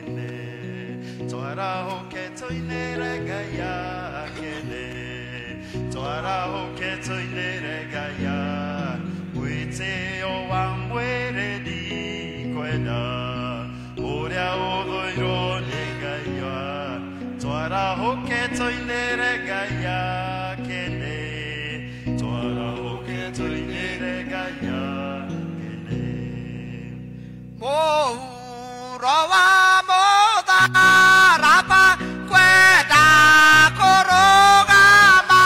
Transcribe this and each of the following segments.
kene Twarahoke toinere gaya kene Twarahoke toinere gaya Wete o amwere di kwena Orea odoiro ne gaya Twarahoke toinere gaya kene Twarahoke toinere gaya kene Mourawa modarapa kwenda kurugama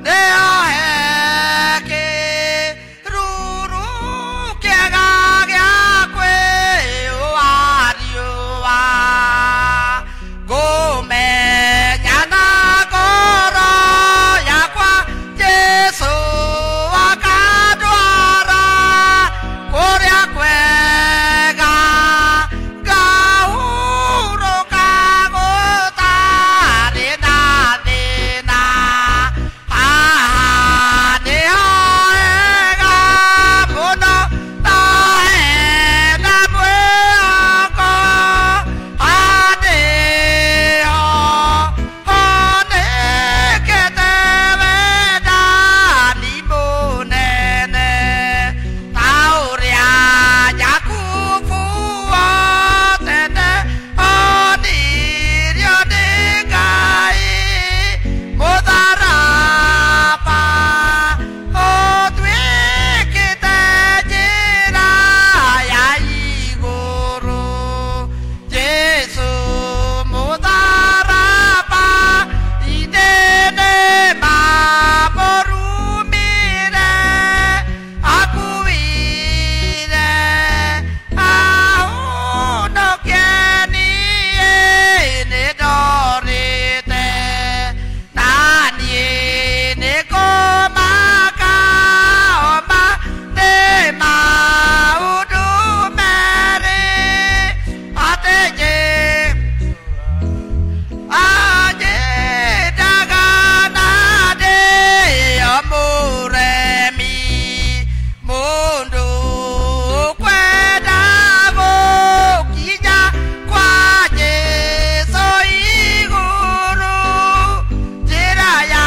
Neoheke ruru kĩega gĩa kwĩyũa riũa Ngũmenya na ngoro yakwa Jesũ akandwara kũrĩa kwega ngahurũka gũtarĩ na thĩna Haha nĩho hega mũno ta hena mwĩhoko Haha nĩho honekete wendani mũnene ta ũrĩa Jakubu otete onirio nĩ Ngai mũtharaba ũtuĩkĩte njĩra ya igũrũ Jesũ mũtharaba ithe nĩmamũrumire akuire ahonokie niĩ nĩndorĩte na niĩ nĩngũmaka oma nĩ maũndũ merĩ atĩ anjendaga na ndĩo mũremi mũndũ ũkwenda gũkinya kwa Jesũ igũrũ njĩra ya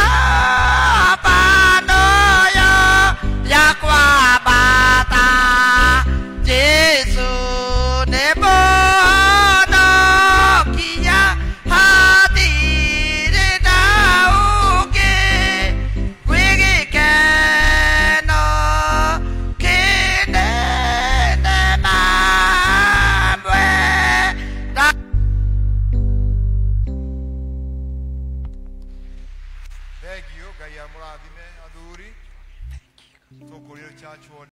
mũtharaba noyo ya kwambata Jesũ nĩ mũhonokia hatirĩ na ũngĩ gwĩ gĩkeno kĩnene mamwe na Thengio Ngai amũrathime athuri tũkũrio church.